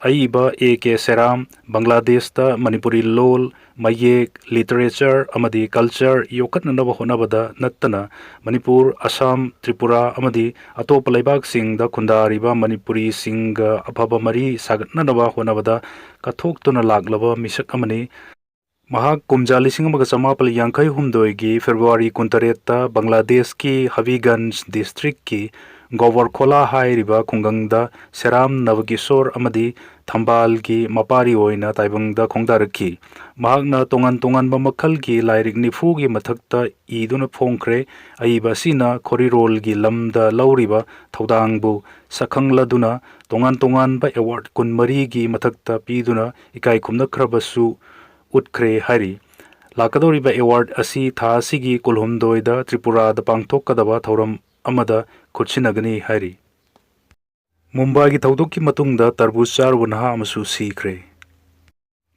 ꯑꯏꯕ ꯑꯦ ꯀꯦ ꯁꯦꯔꯥꯝ ꯕꯪꯒ꯭ꯂꯥꯗꯦꯁꯇ ꯃꯅꯤꯄꯨꯔꯤ ꯂꯣꯜ, ꯃꯌꯦꯛ, ꯂꯤꯇꯔꯦꯆꯔ ꯑꯃꯗꯤ ꯀꯜꯆꯔ ꯌꯣꯛꯈꯠꯅꯅꯕ ꯍꯣꯠꯅꯕꯗ ꯅꯠꯇꯅ ꯃꯅꯤꯄꯨꯔ, ꯑꯁꯥꯝ, ꯇ꯭ꯔꯤꯄꯨꯔꯥ ꯑꯃꯗꯤ ꯑꯇꯣꯞꯄ ꯂꯩꯕꯥꯛꯁꯤꯡꯗ ꯈꯨꯟꯗꯥꯔꯤꯕ ꯃꯅꯤꯄꯨꯔꯤꯁꯤꯡꯒ ꯑꯐꯕ ꯃꯔꯤ ꯁꯥꯒꯠꯅꯅꯕ ꯍꯣꯠꯅꯕꯗ ꯀꯠꯊꯣꯛꯇꯨꯅ ꯂꯥꯛꯂꯕ ꯃꯤꯁꯛ ꯑꯃꯅꯤ꯫ ꯃꯍꯥꯛ ꯀꯨꯝꯖꯥ ꯂꯤꯁꯤꯡ ꯑꯃꯒ ꯆꯃꯥꯄꯜ ꯌꯥꯡꯈꯩ ꯍꯨꯝꯗꯣꯏꯒꯤ ꯐꯦꯕ꯭ꯔꯨꯋꯥꯔꯤ ꯀꯨꯟꯇꯔꯦꯠꯇ ꯕꯪꯒ꯭ꯂꯥꯗꯦꯁꯀꯤ ꯍꯕꯤꯒꯟꯖ ꯗꯤꯁꯇ꯭ꯔꯤꯛꯀꯤ ꯒꯣꯕꯔꯈꯣꯂꯥ ꯍꯥꯏꯔꯤꯕ ꯈꯨꯡꯒꯪꯗ ꯁꯦꯔꯥꯝ ꯅꯕꯀꯤꯁꯣꯔ ꯑꯃꯗꯤ ꯊꯝꯕꯥꯜꯒꯤ ꯃꯄꯥꯔꯤ ꯑꯣꯏꯅ ꯇꯥꯏꯕꯪꯗ ꯈꯣꯡꯗꯥꯔꯛꯈꯤ꯫ ꯃꯍꯥꯛꯅ ꯇꯣꯉꯥꯟ ꯇꯣꯉꯥꯟꯕ ꯃꯈꯜꯒꯤ ꯂꯥꯏꯔꯤꯛ ꯅꯤꯐꯨꯒꯤ ꯃꯊꯛꯇ ꯏꯗꯨꯅ ꯐꯣꯡꯈ꯭ꯔꯦ꯫ ꯑꯏꯕ ꯑꯁꯤꯅ ꯈꯣꯔꯤꯔꯣꯜꯒꯤ ꯂꯝꯗ ꯂꯧꯔꯤꯕ ꯊꯧꯗꯥꯡꯕꯨ ꯁꯛꯈꯪꯂꯗꯨꯅ ꯇꯣꯉꯥꯟ ꯇꯣꯉꯥꯟꯕ award ꯀꯨꯟꯃꯔꯤꯒꯤ ꯃꯊꯛꯇ ꯄꯤꯗꯨꯅ ꯏꯀꯥꯏ ꯈꯨꯝꯅꯈ꯭ꯔꯕꯁꯨ ꯎꯠꯈ꯭ꯔꯦ ꯍꯥꯏꯔꯤ꯫ ꯂꯥꯛꯀꯗꯧꯔꯤꯕ award ꯑꯁꯤ ꯊꯥ ꯑꯁꯤꯒꯤ ꯀꯨꯟꯍꯨꯝꯗꯣꯏꯗ ꯇ꯭ꯔꯤꯄꯨꯔꯥꯗ ꯄꯥꯡꯊꯣꯛꯀꯗꯕ ꯊꯧꯔꯝ ꯑꯃꯗ ꯈꯨꯠꯁꯤꯟꯅꯒꯅꯤ ꯍꯥꯏꯔꯤ꯫ ꯃꯨꯝꯕꯥꯏꯒꯤ ꯊꯧꯗꯣꯛꯀꯤ ꯃꯇꯨꯡꯗ ꯇꯔꯕꯨꯖ ꯆꯥꯔꯨꯕ ꯅꯍꯥ ꯑꯃꯁꯨ ꯁꯤꯈ꯭ꯔꯦ꯫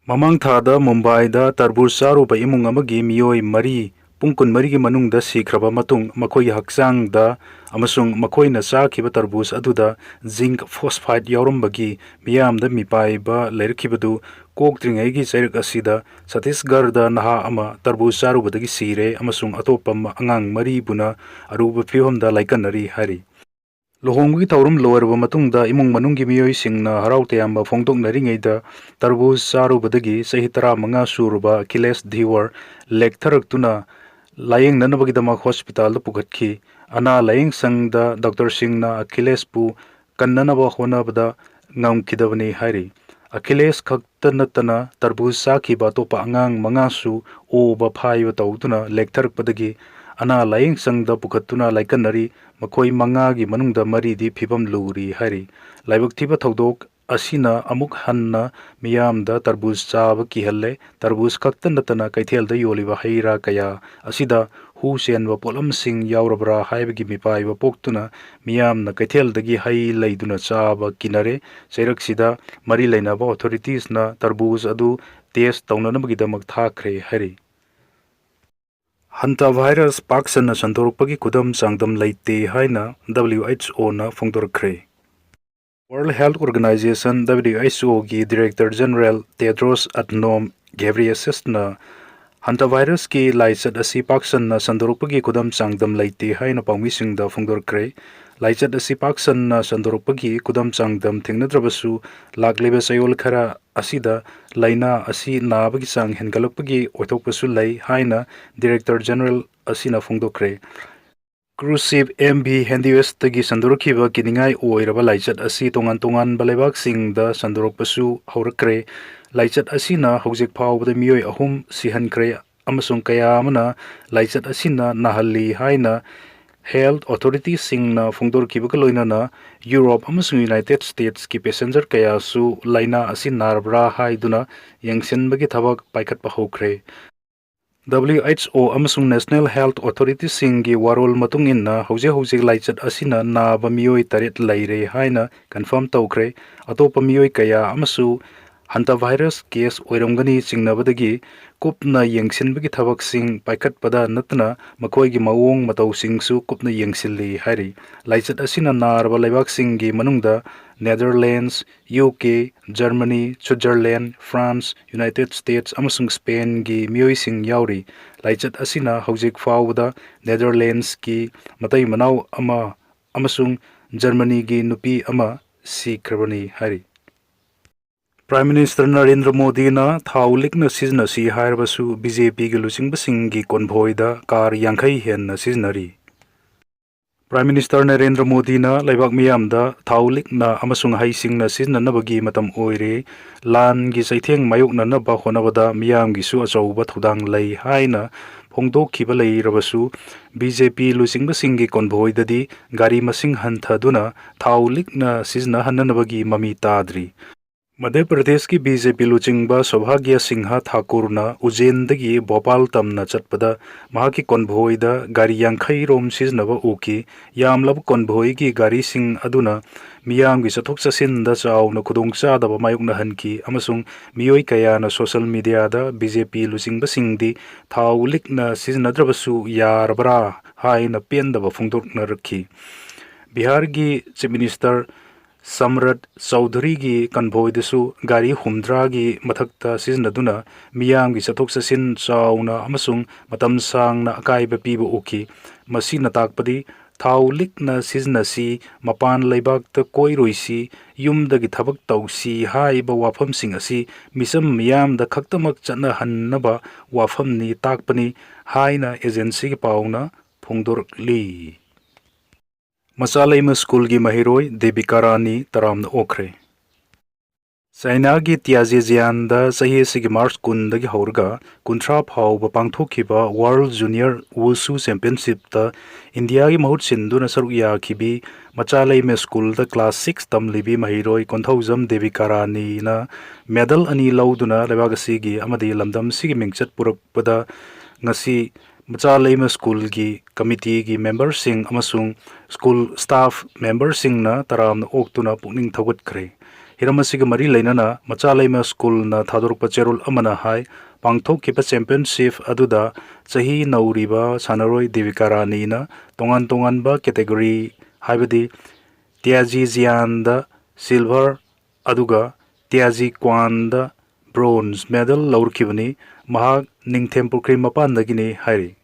ꯃꯃꯥꯡ ꯊꯥꯗ ꯃꯨꯝꯕꯥꯏꯗ ꯇꯔꯕꯨꯖ ꯆꯥꯔꯨꯕ ꯏꯃꯨꯡ ꯑꯃꯒꯤ ꯃꯤꯑꯣꯏ ꯃꯔꯤ ꯄꯨꯡ ꯀꯨꯟꯃꯔꯤꯒꯤ ꯃꯅꯨꯡꯗ ꯁꯤꯈ꯭ꯔꯕ ꯃꯇꯨꯡ, ꯃꯈꯣꯏꯒꯤ ꯍꯛꯆꯥꯡꯗ ꯑꯃꯁꯨꯡ ꯃꯈꯣꯏꯅ ꯆꯥꯈꯤꯕ ꯇꯔꯕꯨꯖ ꯑꯗꯨꯗ zinc phosphate ꯌꯥꯎꯔꯝꯕꯒꯤ ꯃꯤꯌꯥꯝꯗ ꯃꯤꯄꯥꯏꯕ ꯂꯩꯔꯛꯈꯤꯕꯗꯨ ꯀꯣꯛꯇ꯭ꯔꯤꯉꯩꯒꯤ ꯆꯩꯔꯛ ꯑꯁꯤꯗ ꯁꯠꯇꯤꯁꯒꯔꯗ ꯅꯍꯥ ꯑꯃ ꯇꯔꯕꯨꯖ ꯆꯥꯔꯨꯕꯗꯒꯤ ꯁꯤꯔꯦ ꯑꯃꯁꯨꯡ ꯑꯇꯣꯞꯄ ꯑꯉꯥꯡ ꯃꯔꯤꯕꯨꯅ ꯑꯔꯨꯕ ꯐꯤꯕꯝꯗ ꯂꯥꯏꯀꯠꯅꯔꯤ ꯍꯥꯏꯔꯤ꯫ ꯂꯨꯍꯣꯡꯕꯒꯤ ꯊꯧꯔꯝ ꯂꯣꯏꯔꯕ ꯃꯇꯨꯡꯗ ꯏꯃꯨꯡ ꯃꯅꯨꯡꯒꯤ ꯃꯤꯑꯣꯏꯁꯤꯡꯅ ꯍꯔꯥꯎ ꯇꯌꯥꯝꯕ ꯐꯣꯡꯗꯣꯛꯅꯔꯤꯉꯩꯗ ꯇꯔꯕꯨꯖ ꯆꯥꯔꯨꯕꯗꯒꯤ ꯆꯍꯤ ꯇꯔꯥꯃꯉꯥ ꯁꯨꯔꯕ ꯑꯈꯤꯂꯦꯁ ꯙꯤꯋꯔ ꯂꯦꯛꯊꯔꯛꯇꯨꯅ ꯂꯥꯌꯦꯡꯅꯅꯕꯒꯤꯗꯃꯛ ꯍꯣꯁꯄꯤꯇꯥꯜꯗ ꯄꯨꯈꯠꯈꯤ꯫ ꯑꯅꯥ ꯂꯥꯌꯦꯡ ꯁꯪꯗ ꯗꯣꯛꯇꯔꯁꯤꯡꯅ ꯑꯈꯤꯂꯦꯁꯄꯨ ꯀꯟꯅꯅꯕ ꯍꯣꯠꯅꯕꯗ ꯉꯝꯈꯤꯗꯕꯅꯤ ꯍꯥꯏꯔꯤ꯫ ꯑꯈꯤꯂꯦꯁ ꯈꯛꯇ ꯅꯠꯇꯅ ꯇꯔꯕꯨꯖ ꯆꯥꯈꯤꯕ ꯑꯇꯣꯞꯄ ꯑꯉꯥꯡ ꯃꯉꯥꯁꯨ ꯑꯣꯕ ꯐꯥꯏꯕ ꯇꯧꯗꯨꯅ ꯂꯦꯛꯊꯔꯛꯄꯗꯒꯤ ꯑꯅꯥ ꯂꯥꯌꯦꯡ ꯁꯪꯗ ꯄꯨꯈꯠꯇꯨꯅ ꯂꯥꯏꯀꯠꯅꯔꯤ꯫ ꯃꯈꯣꯏ ꯃꯉꯥꯒꯤ ꯃꯅꯨꯡꯗ ꯃꯔꯤꯗꯤ ꯐꯤꯕꯝ ꯂꯨꯔꯤ ꯍꯥꯏꯔꯤ꯫ ꯂꯥꯏꯕꯛ ꯊꯤꯕ ꯊꯧꯗꯣꯛ ꯑꯁꯤꯅ ꯑꯃꯨꯛ ꯍꯟꯅ ꯃꯤꯌꯥꯝꯗ ꯇꯔꯕꯨꯖ ꯆꯥꯕ ꯀꯤꯍꯜꯂꯦ꯫ ꯇꯔꯕꯨꯖ ꯈꯛꯇ ꯅꯠꯇꯅ ꯀꯩꯊꯦꯜꯗ ꯌꯣꯜꯂꯤꯕ ꯍꯩ ꯔꯥ ꯀꯌꯥ ꯑꯁꯤꯗ ꯍꯨ ꯆꯦꯟꯕ ꯄꯣꯠꯂꯝꯁꯤꯡ ꯌꯥꯎꯔꯕ꯭ꯔꯥ ꯍꯥꯏꯕꯒꯤ ꯃꯤꯄꯥꯏꯕ ꯄꯣꯛꯇꯨꯅ ꯃꯤꯌꯥꯝꯅ ꯀꯩꯊꯦꯜꯗꯒꯤ ꯍꯩ ꯂꯩꯗꯨꯅ ꯆꯥꯕ ꯀꯤꯅꯔꯦ꯫ ꯆꯩꯔꯛꯁꯤꯗ ꯃꯔꯤ ꯂꯩꯅꯕ ꯑꯣꯊꯣꯔꯤꯇꯤꯁꯅ ꯇꯔꯕꯨꯖ ꯑꯗꯨ ꯇꯦꯁ ꯇꯧꯅꯅꯕꯒꯤꯗꯃꯛ ꯊꯥꯈ꯭ꯔꯦ ꯍꯥꯏꯔꯤ꯫ ꯍꯟꯇꯥ ꯚꯥꯏꯔꯁ ꯄꯥꯛ ꯁꯟꯅ ꯁꯟꯗꯣꯔꯛꯄꯒꯤ ꯈꯨꯗꯝ ꯆꯥꯡꯗꯝ ꯂꯩꯇꯦ ꯍꯥꯏꯅ W H O ꯅ ꯐꯣꯡꯗꯣꯔꯛꯈ꯭ꯔꯦ꯫ World Health Organization, W H O ꯒꯤ Director General Tedros Adhanom Ghebreyesus ꯅ ꯍꯟꯇꯥ ꯚꯥꯏꯔꯁꯀꯤ ꯂꯥꯏꯆꯠ ꯑꯁꯤ ꯄꯥꯛ ꯁꯟꯅ ꯁꯟꯗꯣꯔꯛꯄꯒꯤ ꯈꯨꯗꯝ ꯆꯥꯡꯗꯝ ꯂꯩꯇꯦ ꯍꯥꯏꯅ ꯄꯥꯎꯃꯤꯁꯤꯡꯗ ꯐꯣꯡꯗꯣꯔꯛꯈ꯭ꯔꯦ꯫ ꯂꯥꯏꯆꯠ ꯑꯁꯤ ꯄꯥꯛ ꯁꯟꯅ ꯁꯟꯗꯣꯔꯛꯄꯒꯤ ꯈꯨꯗꯝ ꯆꯥꯡꯗꯝ ꯊꯦꯡꯅꯗ꯭ꯔꯕꯁꯨ, ꯂꯥꯛꯂꯤꯕ ꯆꯌꯣꯜ ꯈꯔ ꯑꯁꯤꯗ ꯂꯥꯏꯅꯥ ꯑꯁꯤ ꯅꯥꯕꯒꯤ ꯆꯥꯡ ꯍꯦꯟꯒꯠꯂꯛꯄꯒꯤ ꯑꯣꯏꯊꯣꯛꯄꯁꯨ ꯂꯩ ꯍꯥꯏꯅ Director General ꯑꯁꯤꯅ ꯐꯣꯡꯗꯣꯛꯈ꯭ꯔꯦ꯫ Cruise ship M V Handius ꯇꯒꯤ ꯁꯟꯗꯣꯔꯛꯈꯤꯕ ꯀꯤꯅꯤꯡꯉꯥꯏ ꯑꯣꯏꯔꯕ ꯂꯥꯏꯆꯠ ꯑꯁꯤ ꯇꯣꯉꯥꯟ ꯇꯣꯉꯥꯟꯕ ꯂꯩꯕꯥꯛꯁꯤꯡꯗ ꯁꯟꯗꯣꯔꯛꯄꯁꯨ ꯍꯧꯔꯛꯈ꯭ꯔꯦ꯫ ꯂꯥꯏꯆꯠ ꯑꯁꯤꯅ ꯍꯧꯖꯤꯛ ꯐꯥꯎꯕꯗ ꯃꯤꯑꯣꯏ ꯑꯍꯨꯝ ꯁꯤꯍꯟꯈ꯭ꯔꯦ ꯑꯃꯁꯨꯡ ꯀꯌꯥ ꯑꯃꯅ ꯂꯥꯏꯆꯠ ꯑꯁꯤꯅ ꯅꯥꯍꯜꯂꯤ ꯍꯥꯏꯅ health authority ꯁꯤꯡꯅ ꯐꯣꯡꯗꯣꯔꯛꯈꯤꯕꯒ ꯂꯣꯏꯅꯅ ꯌꯨꯔꯣꯞ ꯑꯃꯁꯨꯡ United States ꯀꯤ passenger ꯀꯌꯥꯁꯨ ꯂꯥꯏꯅꯥ ꯑꯁꯤ ꯅꯥꯔꯕ꯭ꯔꯥ ꯍꯥꯏꯗꯨꯅ ꯌꯦꯡꯁꯤꯟꯕꯒꯤ ꯊꯕꯛ ꯄꯥꯏꯈꯠꯄ ꯍꯧꯈ꯭ꯔꯦ꯫ W H O ꯑꯃꯁꯨꯡ National Health Authority ꯁꯤꯡꯒꯤ ꯋꯥꯔꯣꯜ ꯃꯇꯨꯡ ꯏꯟꯅ ꯍꯧꯖꯤꯛ ꯍꯧꯖꯤꯛ ꯂꯥꯏꯆꯠ ꯑꯁꯤꯅ ꯅꯥꯕ ꯃꯤꯑꯣꯏ ꯇꯔꯦꯠ ꯂꯩꯔꯦ ꯍꯥꯏꯅ confirm ꯇꯧꯈ꯭ꯔꯦ꯫ ꯑꯇꯣꯞꯄ ꯃꯤꯑꯣꯏ ꯀꯌꯥ ꯑꯃꯁꯨ hantavirus case ꯑꯣꯏꯔꯝꯒꯅꯤ ꯆꯤꯡꯅꯕꯗꯒꯤ ꯀꯨꯞꯅ ꯌꯦꯡꯁꯤꯟꯕꯒꯤ ꯊꯕꯛꯁꯤꯡ ꯄꯥꯏꯈꯠꯄꯗ ꯅꯠꯇꯅ ꯃꯈꯣꯏꯒꯤ ꯃꯑꯣꯡ ꯃꯇꯧꯁꯤꯡꯁꯨ ꯀꯨꯞꯅ ꯌꯦꯡꯁꯤꯜꯂꯤ ꯍꯥꯏꯔꯤ꯫ ꯂꯥꯏꯆꯠ ꯑꯁꯤꯅ ꯅꯥꯔꯕ ꯂꯩꯕꯥꯛꯁꯤꯡꯒꯤ ꯃꯅꯨꯡꯗ Netherlands, U K, Germany, Switzerland, France, United States ꯑꯃꯁꯨꯡ Spain ꯒꯤ ꯃꯤꯑꯣꯏꯁꯤꯡ ꯌꯥꯎꯔꯤ꯫ ꯂꯥꯏꯆꯠ ꯑꯁꯤꯅ ꯍꯧꯖꯤꯛ ꯐꯥꯎꯕꯗ Netherlands ꯀꯤ ꯃꯇꯩ ꯃꯅꯥꯎ ꯑꯃ ꯑꯃꯁꯨꯡ Germany ꯒꯤ ꯅꯨꯄꯤ ꯑꯃ ꯁꯤꯈ꯭ꯔꯕꯅꯤ ꯍꯥꯏꯔꯤ꯫ Prime Minister ꯅꯔꯦꯟꯗ꯭ꯔ ꯃꯣꯗꯤꯅ ꯊꯥꯎ ꯂꯤꯛꯅ ꯁꯤꯖꯤꯟꯅꯁꯤ ꯍꯥꯏꯔꯕꯁꯨ B J P ꯒꯤ ꯂꯨꯆꯤꯡꯕꯁꯤꯡꯒꯤ convoy ꯗ car ꯌꯥꯡꯈꯩ ꯍꯦꯟꯅ ꯁꯤꯖꯤꯟꯅꯔꯤ꯫ Prime Minister ꯅꯔꯦꯟꯗ꯭ꯔ ꯃꯣꯗꯤꯅ ꯂꯩꯕꯥꯛ ꯃꯤꯌꯥꯝꯗ ꯊꯥꯎ ꯂꯤꯛꯅ ꯑꯃꯁꯨꯡ ꯍꯩꯁꯤꯡꯅ ꯁꯤꯖꯤꯟꯅꯅꯕꯒꯤ ꯃꯇꯝ ꯑꯣꯏꯔꯦ꯫ ꯂꯥꯟꯒꯤ ꯆꯩꯊꯦꯡ ꯃꯥꯌꯣꯛꯅꯅꯕ ꯍꯣꯠꯅꯕꯗ ꯃꯤꯌꯥꯝꯒꯤꯁꯨ ꯑꯆꯧꯕ ꯊꯧꯗꯥꯡ ꯂꯩ ꯍꯥꯏꯅ ꯐꯣꯡꯗꯣꯛꯈꯤꯕ ꯂꯩꯔꯕꯁꯨ, B J P ꯂꯨꯆꯤꯡꯕꯁꯤꯡꯒꯤ convoy ꯗꯗꯤ ꯒꯥꯔꯤ ꯃꯁꯤꯡ ꯍꯟꯊꯗꯨꯅ ꯊꯥꯎ ꯂꯤꯛꯅ ꯁꯤꯖꯤꯟꯅꯍꯟꯅꯅꯕꯒꯤ ꯃꯃꯤ ꯇꯥꯗ꯭ꯔꯤ꯫ ꯃꯙ꯭ꯌ ꯄ꯭ꯔꯗꯦꯁꯀꯤ B J P ꯂꯨꯆꯤꯡꯕ ꯁꯧꯚꯥꯒ꯭ꯌ ꯁꯤꯡꯍ ꯊꯥꯀꯨꯔꯅ ꯎꯖꯦꯟꯗꯒꯤ ꯚꯣꯄꯥꯜ ꯇꯝꯅ ꯆꯠꯄꯗ ꯃꯍꯥꯛꯀꯤ convoy ꯗ ꯒꯥꯔꯤ ꯌꯥꯡꯈꯩ ꯔꯣꯝ ꯁꯤꯖꯤꯟꯅꯕ ꯎꯈꯤ꯫ ꯌꯥꯝꯂꯕ convoy ꯒꯤ ꯒꯥꯔꯤꯁꯤꯡ ꯑꯗꯨꯅ ꯃꯤꯌꯥꯝꯒꯤ ꯆꯠꯊꯣꯛ ꯆꯠꯁꯤꯟꯗ ꯆꯥꯎꯅ ꯈꯨꯗꯣꯡꯆꯥꯗꯕ ꯃꯥꯌꯣꯛꯅꯍꯟꯈꯤ ꯑꯃꯁꯨꯡ ꯃꯤꯑꯣꯏ ꯀꯌꯥꯅ social media ꯗ B J P ꯂꯨꯆꯤꯡꯕꯁꯤꯡꯗꯤ ꯊꯥꯎ ꯂꯤꯛꯅ ꯁꯤꯖꯤꯟꯅꯗ꯭ꯔꯕꯁꯨ ꯌꯥꯔꯕ꯭ꯔꯥ ꯍꯥꯏꯅ ꯄꯦꯟꯗꯕ ꯐꯣꯡꯗꯣꯛꯅꯔꯛꯈꯤ꯫ ꯕꯤꯍꯥꯔꯒꯤ Chief Minister ꯁꯝꯔꯠ ꯆꯧꯙꯨꯔꯤꯒꯤ convoy ꯗꯁꯨ ꯒꯥꯔꯤ ꯍꯨꯝꯗ꯭ꯔꯥꯒꯤ ꯃꯊꯛꯇ ꯁꯤꯖꯤꯟꯅꯗꯨꯅ ꯃꯤꯌꯥꯝꯒꯤ ꯆꯠꯊꯣꯛ ꯆꯠꯁꯤꯟ ꯆꯥꯎꯅ ꯑꯃꯁꯨꯡ ꯃꯇꯝ ꯁꯥꯡꯅ ꯑꯀꯥꯏꯕ ꯄꯤꯕ ꯎꯈꯤ꯫ ꯃꯁꯤꯅ ꯇꯥꯛꯄꯗꯤ ꯊꯥꯎ ꯂꯤꯛꯅ ꯁꯤꯖꯤꯟꯅꯁꯤ, ꯃꯄꯥꯟ ꯂꯩꯕꯥꯛꯇ ꯀꯣꯏꯔꯣꯏꯁꯤ, ꯌꯨꯝꯗꯒꯤ ꯊꯕꯛ ꯇꯧꯁꯤ ꯍꯥꯏꯕ ꯋꯥꯐꯝꯁꯤꯡ ꯑꯁꯤ ꯃꯤꯆꯝ ꯃꯤꯌꯥꯝꯗ ꯈꯛꯇꯃꯛ ꯆꯠꯅꯍꯟꯅꯕ ꯋꯥꯐꯝꯅꯤ ꯇꯥꯛꯄꯅꯤ ꯍꯥꯏꯅ agency ꯒꯤ ꯄꯥꯎꯅ ꯐꯣꯡꯗꯣꯔꯛꯂꯤ꯫ ꯃꯆꯥꯂꯩꯃ ꯁ꯭ꯀꯨꯜꯒꯤ ꯃꯍꯩꯔꯣꯏ ꯗꯦꯕꯤꯀꯥ ꯔꯥꯅꯤ ꯇꯔꯥꯝꯅ ꯑꯣꯛꯈ꯭ꯔꯦ꯫ ꯆꯥꯏꯅꯥꯒꯤ ꯇꯤꯌꯥꯖꯤꯖꯤꯌꯥꯟꯗ ꯆꯍꯤ ꯑꯁꯤꯒꯤ ꯃꯥꯔꯆ ꯀꯨꯟꯗꯒꯤ ꯍꯧꯔꯒ ꯀꯨꯟꯊ꯭ꯔꯥ ꯐꯥꯎꯕ ꯄꯥꯡꯊꯣꯛꯈꯤꯕ ꯋꯥꯔꯜ ꯖꯨꯅꯤꯌꯔ ꯋꯨꯁꯨ ꯆꯦꯝꯄꯤꯌꯟꯁꯤꯞꯇ ꯏꯟꯗꯤꯌꯥꯒꯤ ꯃꯍꯨꯠ ꯁꯤꯟꯗꯨꯅ ꯁꯔꯨꯛ ꯌꯥꯈꯤꯕꯤ ꯃꯆꯥꯂꯩꯃ ꯁ꯭ꯀꯨꯜꯗ ꯀ꯭ꯂꯥꯁ ꯁꯤꯛꯁ ꯇꯝꯂꯤꯕꯤ ꯃꯍꯩꯔꯣꯏ ꯀꯣꯟꯊꯧꯖꯝ ꯗꯦꯕꯤꯀꯥ ꯔꯥꯅꯤꯅ ꯃꯦꯗꯜ ꯑꯅꯤ ꯂꯧꯗꯨꯅ ꯂꯩꯕꯥꯛ ꯑꯁꯤꯒꯤ ꯑꯃꯗꯤ ꯂꯝꯗꯝ ꯑꯁꯤꯒꯤ ꯃꯤꯡꯆꯠ ꯄꯨꯔꯛꯄꯗ ꯉꯁꯤ ꯃꯆꯥꯂꯩꯃ ꯁ꯭ꯀꯨꯜꯒꯤ ꯀꯃꯤꯇꯤꯒꯤ ꯃꯦꯝꯕꯔꯁꯤꯡ ꯑꯃꯁꯨꯡ ꯁ꯭ꯀꯨꯜ ꯁ꯭ꯇꯥꯐ ꯃꯦꯝꯕꯔꯁꯤꯡꯅ ꯇꯔꯥꯝꯅ ꯑꯣꯛꯇꯨꯅ ꯄꯨꯛꯅꯤꯡ ꯊꯧꯒꯠꯈ꯭ꯔꯦ꯫ ꯍꯤꯔꯝ ꯑꯁꯤꯒ ꯃꯔꯤ ꯂꯩꯅꯅ ꯃꯆꯥꯂꯩꯃ ꯁ꯭ꯀꯨꯜꯅ ꯊꯥꯗꯣꯔꯛꯄ ꯆꯦꯔꯣꯜ ꯑꯃꯅ ꯍꯥꯏ, ꯄꯥꯡꯊꯣꯛꯈꯤꯕ ꯆꯦꯝꯄꯤꯌꯟꯁꯤꯞ ꯑꯗꯨꯗ ꯆꯍꯤ ꯅꯧꯔꯤꯕ ꯁꯥꯟꯅꯔꯣꯏ ꯗꯦꯕꯤꯀꯥ ꯔꯥꯅꯤꯅ ꯇꯣꯉꯥꯟ ꯇꯣꯉꯥꯟꯕ ꯀꯦꯇꯦꯒꯣꯔꯤ, ꯍꯥꯏꯕꯗꯤ ꯇꯤꯌꯥꯖꯤꯖꯤꯌꯥꯟꯗ ꯁꯤꯜꯚꯔ ꯑꯗꯨꯒ ꯇꯤꯌꯥꯖꯤ ꯀ꯭ꯋꯥꯟꯗ ꯕ꯭ꯔꯣꯟꯖ ꯃꯦꯗꯜ ꯂꯧꯔꯛꯈꯤꯕꯅꯤ꯫ ꯃꯍꯥꯛ ꯅꯤꯡꯊꯦꯝ ꯄꯨꯈ꯭ꯔꯤ ꯃꯄꯥꯟꯗꯒꯤꯅꯤ ꯍꯥꯏꯔꯤ꯫